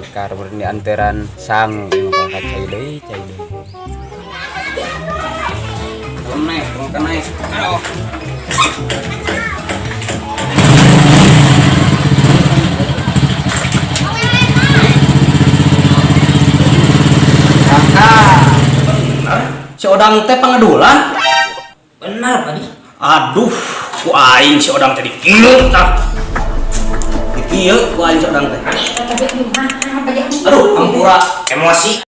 Ikar beureun dianteran sangu ieu mah ka cai deui, cai deui. Tolong naik, tolong naik. Aduh. Kakak. Si Odang teh pangadulan. Benar, Pak Di. Aduh, ku aing si Odang teh dikieu tah. Dikieu ku aing si Odang teh. Aduh, ampura, emosi.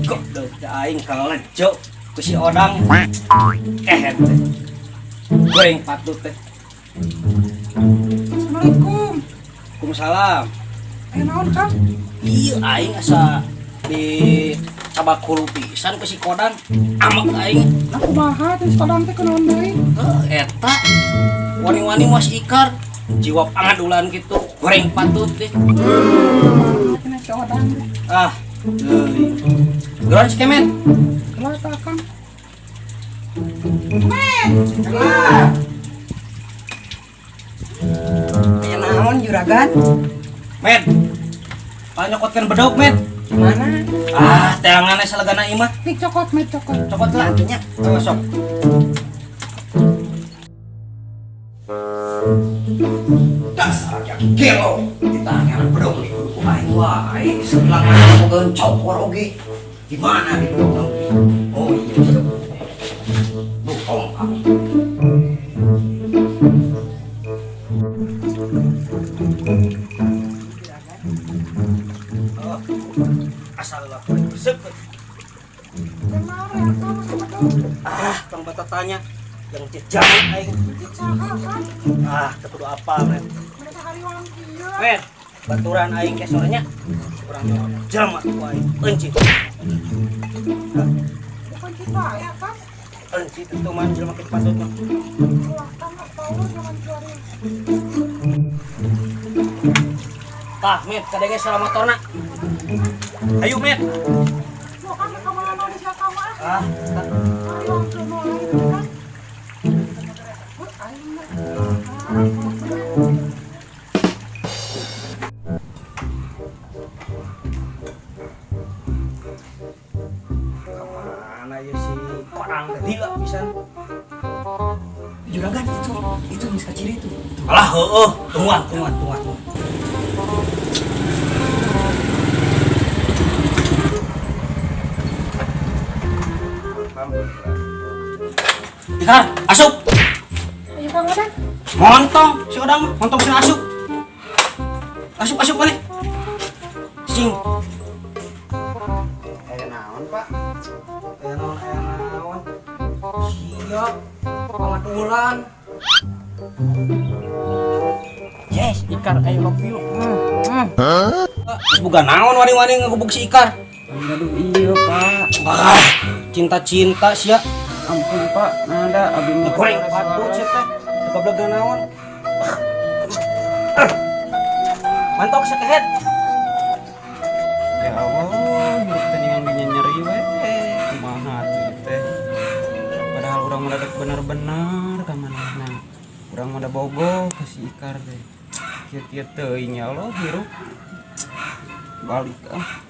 Kok aing kalejo ku si Odang. Eh, teh. Goreng patut teh. Assalamualaikum. Waalaikumsalam. Aya naon, Kang? Iya, aing asa di cabakul pisan ke si Kodang. Amek aing. Nah, kumaha teh si Kodang teh kunaon deui? Heuh, eta wani-wani mas Ikar jiwa pangadulan gitu. Goreng patut teh. Kena si Odang teh. Ah, deui. Geron si Kemet. Kumaha tah, Kang? Aya naon juragan? Med. Panyokotkeun bedog, Med. Mana? Ah, teangan salegana ieu mah. Nih cokot, Med, cokot. Cokot lah. Nya. Tuh, sok. Dasar aki gelo. Ditanya bedog di kudu ku aing wae. Sebelah mana bogaeun cokor oge. Di mana di bedog? Oh iya bedog. Bohong kamu. Oh, asal lah seukeut. Benar ya, Kang, si bedog. Ah, tong bata tanya yang jejak aing. Cik saha, Kang? Ah, teu kudu apa, Med. Mereka hariwang kieu. Med, baturan aing ke sorenya. Urang jelema ku aing. Encit. Bukan kita ya, Kang. Encit itu mah jelema kitu patut mah. Ulah, Kang, ah, power jangan juari. Tah, Med, kadenge suara motorna. Ayo, Med. Lo, Kang, ka mana di sia Kang ah? Ah, Hariwang kieu nu aing teh, Kang. Heuh, aing mah. Ah, kemana ya si Kodang teh lila pisan. Juragan itu geus kaciri itu. Alah, heueuh, tungguan, tungguan, tungguan. Ikar, asup. Ayo, Kang Odang. Montong si Odang mah, montong si asup. Asup, asup balik. Sing. Aya naon, Pak? Aya naon, aya naon. Siap, pangadulan. Yes, Ikar, I love you. Terus boga naon wani-wani ngegubuk si Ikar. Aduh, iya, Pak. Wah, cinta-cinta sia. Ampun, Pak. Nada abi mah Goreng patut sia teh. Teu goblok naon. Mantok sakehet. Ya Allah, hirup teh ningan nyeri we. Kumaha atuh teh. Padahal urang mah rek bener-bener ka manehna. Urang mah da bogoh ka si Ikar teh. Kieu-kieu teuing ya Allah hirup. Balik ah.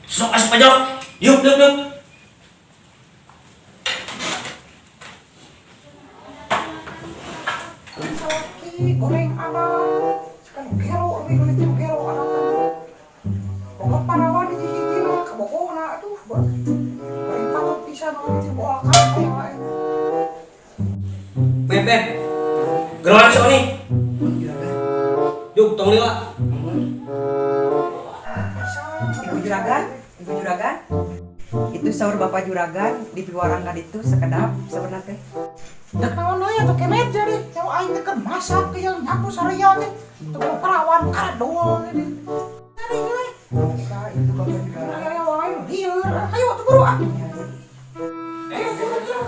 Sok asup aja. Yuk, yuk, yuk. Salaki goreng anak. Sekarang gelo, lebih nulis gelo anak teh. Boga parawan di hiji-hijina, kabogohna, aduh, goreng patut pisan orang itu bawa kabeh wae. Beb, beb. Geroan si Oni. Yuk, tong lila. Ibu juragan, ibu juragan. Itu sahur bapak juragan di piwarangkan itu sekedap sebenarnya teh. Dak naon deui atuh kemet jadi. Jauh aing teh keur masak ke yang nyapu saria teh. Teu boga parawan karadol jadi. Cari we. Nah, itu bapak juragan. Ayo wae lieur. Ayo atuh buru ah. Ayo buru buru.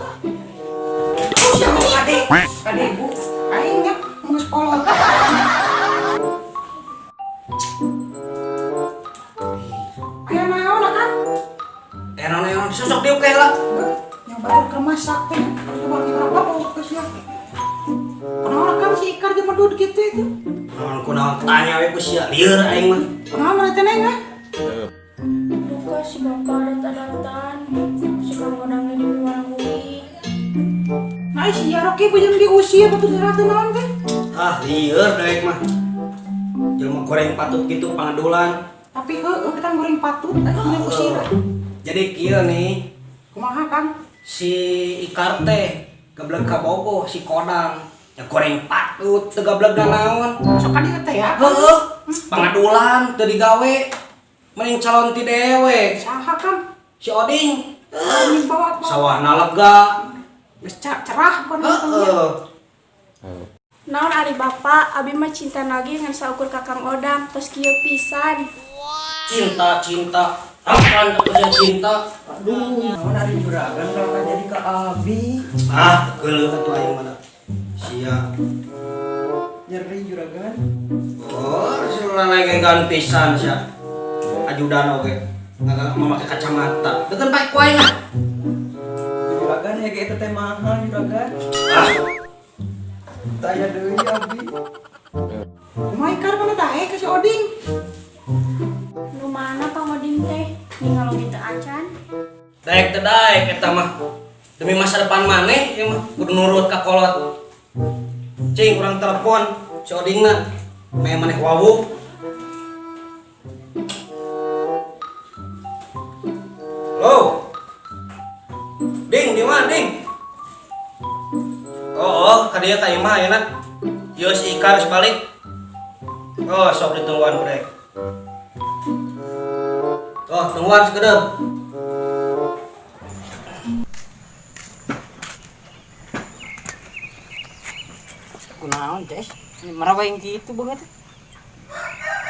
Kade, kade ibu. Aing nya geus kolot. Ikar jeung medud kitu itu? Naon kunaon tanya we ku sia, lieur aing mah. Kunaon maneh teh Neng ah? Duka si bapak data-datan, si Kang Odangnya di warung. Nah, sia Rocky beujeung diusir batur teu naon teh? Ah, lieur daek mah. Jelema goreng patut gitu pangadulan. Tapi heueuh kita goreng patut atuh mending usir. Jadi kieu nih, Kumaha Kang? Si Ikar teh geblek ka Bogo si Kodang. Ya goreng patut teu gablek naon. Sok ka dieu teh ya. Heeh, pangadulan teu digawe. Mending calon ti dewek. Saha Kang? Si Oding. Ini bawa Sawahna lega. Geus cerah pon. Heeh. Naon ari bapak, abi mah cinta lagi ngan saukur ka Kang Odang, tos kieu pisan. Cinta cinta. Apaan sia cinta? Aduh, naon ari juragan kalau jadi ka abi. Ah, geuleuh atuh aing mah. Sia. Nyeri juragan. Oh, lelegegan pisan sia. Ajudan oge. Nggak memakai kacamata. Deukeun pae ku aing ah. Juragan hege eta teh mahal juragan. Ah, Taya deui abi. Kumaha Ikar mana daek ka si Oding? Nu mana Kang Oding teh? Ningal oge teu acan. Daek teh daek eta mah. Demi masa depan maneh ieu mah kudu nurut ka kolot. Cing urang telepon si Odingna. Meh maneh wawuh. Halo. Ding, di mana, Ding? Oh, ka dieu ka imah ayeuna. Ieu si Ikar geus balik. Oh, sok ditungguan ku daek. Oh, tungguan sakedap. Kunaon, Ces? Marawa yang gitu banget.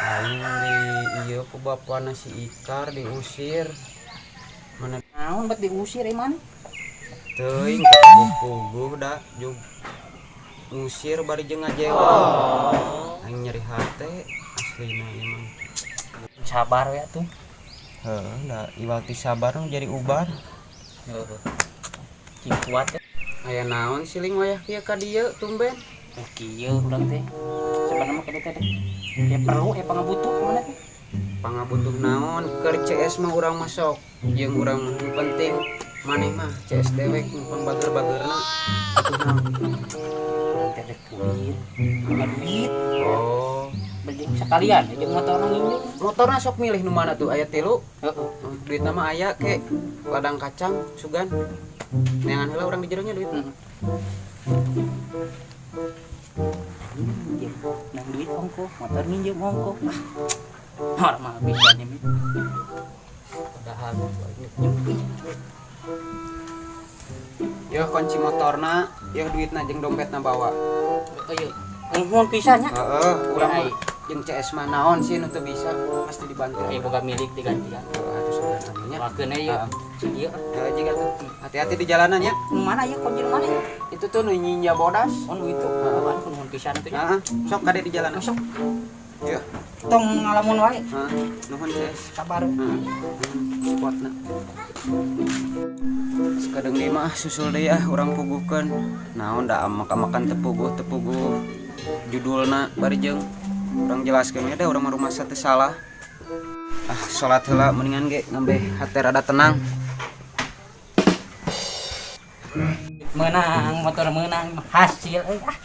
Aing di ieu ku bapana si Ikar diusir. Mana Naon bet diusir iman? Teuing puguh da jug ngusir bari jeung ngajewa. Aing nyeri hate aslina ieu mah. Sabar we atuh. Heuh, da iwal ti sabar nu jadi ubar. Heeh. Cing kuat ya. Aya naon siling wayah kieu ka dieu tumben? Oh kieu urang teh. Sabarna mah kene teh. Ya perlu ya pangabutuh mana teh. Pangabutuh naon keur CS mah urang masuk. Jeung urang mah nu penting maneh mah CS dewek nu pangbager-bagerna. Atuh naon? Urang teh rek duit. Boga duit. Oh, Beli sekalian jeung motorna nginjem. Motorna sok milih nu mana tuh aya tilu. Heeh. Duit nama aya ke ladang kacang sugan. Neangan heula urang di jero nya duit. Heeh. Minjem. Nang duit ongko, motor minjem ongko. Ah, normal bisa nih. Padahal Yo kunci motorna, yo duitna jeung dompetna bawa. Oh iya. Nuhun pisan nya. Heeh, urang Ai. mah jeung CS mah naon sih nu teu bisa pasti dibantu. Eh boga milik digantian. Heeh, atuh sugan amin nya. Wakeun we ieu. Heeh. Cing ieu. Heeh, jiga tuh. Hati-hati di jalanan ya. Nu mana ieu kunci nu mana ieu? Itu tuh nu Ninja bodas. Oh nu itu. Heeh. Bukan nuhun pisan atuh nya. Heeh, sok kade di jalanan. Sok. Yo. Tong ngalamun wae. Heeh, nuhun CS. Sabar. Heeh. Spotna. Sekedeng deui mah susul deui ah urang puguhkeun. Naon da amak-amakan tepuguh tepuguh judulna bari jeung urang jelaskeun we da urang mah rumasa teu salah. Ah, salat heula mendingan ge ngambe hate rada tenang. Menang motor menang hasil euy ah.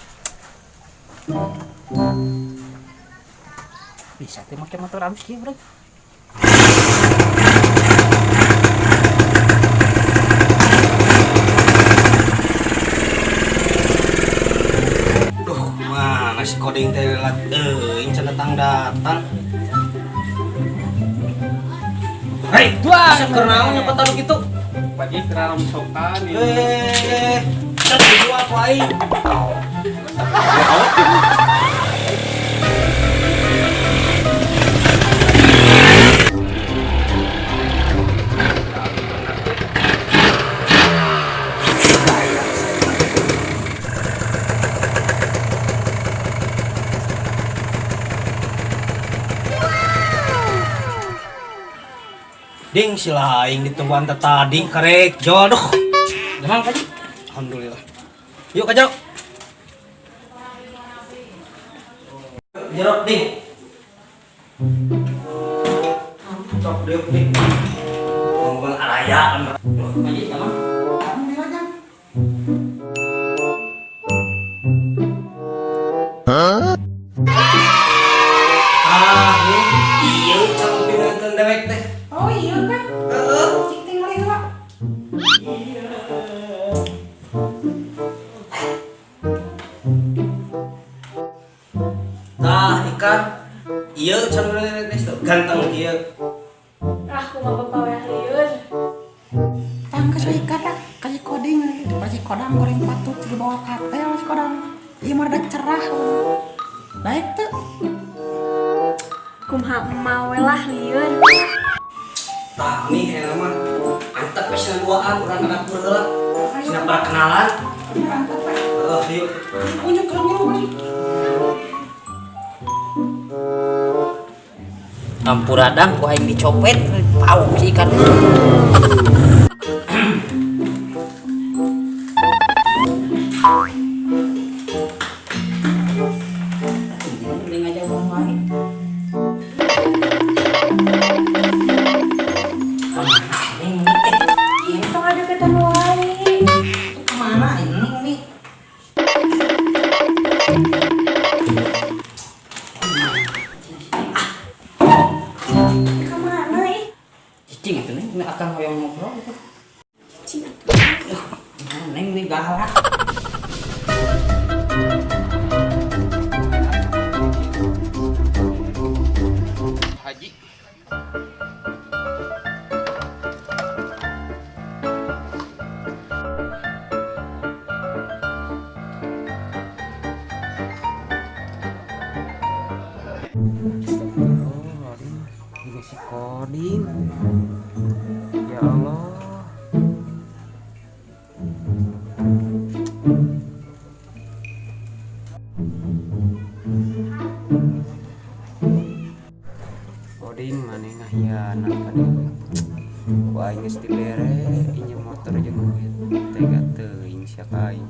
Bisa teh make motor alus kieu, Bro. Duh, mana si Koding teh lat teuing can datang-datang. Hei, Dua. sia keur naon nyepetan kitu? Pagi kerana sokan ini. Eh, can dijual ku aing. Ding sila aing ditungguan teh tadi karek jol duh. Demang tadi. Alhamdulillah. Yuk kajau. Jero ding. Sok diuk ding. Ngomong araya kan. Pak Ji sama. Alhamdulillah jang. Ah, iya calon pinanten dewek teh. Oh iya kan. Heeh. Cik tinggal heula. Tah ikan. Iya calon pinanten teh tuh ganteng kieu. Ah, kumaha bapak we lieur. Tang ke si Ikar lah, ka si Koding, ka si Kodang goreng patut di bawah katel si Kodang. Ieu mah rada cerah. Baik tuh. Kumaha emak we lah lieur. Tah nih enak mah. Antep we cenah duaan urang ka dapur heula. Cenah para kenalan. Mantap we. Heeh, yuk. Unjuk ke ngilu balik. Ampura dang ku aing dicopet, pau si ikan. Mending aja uang wae. Kemana neng ini teh? Ih, tong ada deketan wae. Kemana ini nih? Kemana ih? Cicing itu neng, ini akan hoyong ngobrol gitu. Cicing atuh. Neng ini galak. Haji. Astagfirullahaladzim, juga si Koding. Ya Allah. Koding maneh ngahianat ka deui. Ku aing geus dibere injem motor jeung duit. Tega teuing sia ka aing.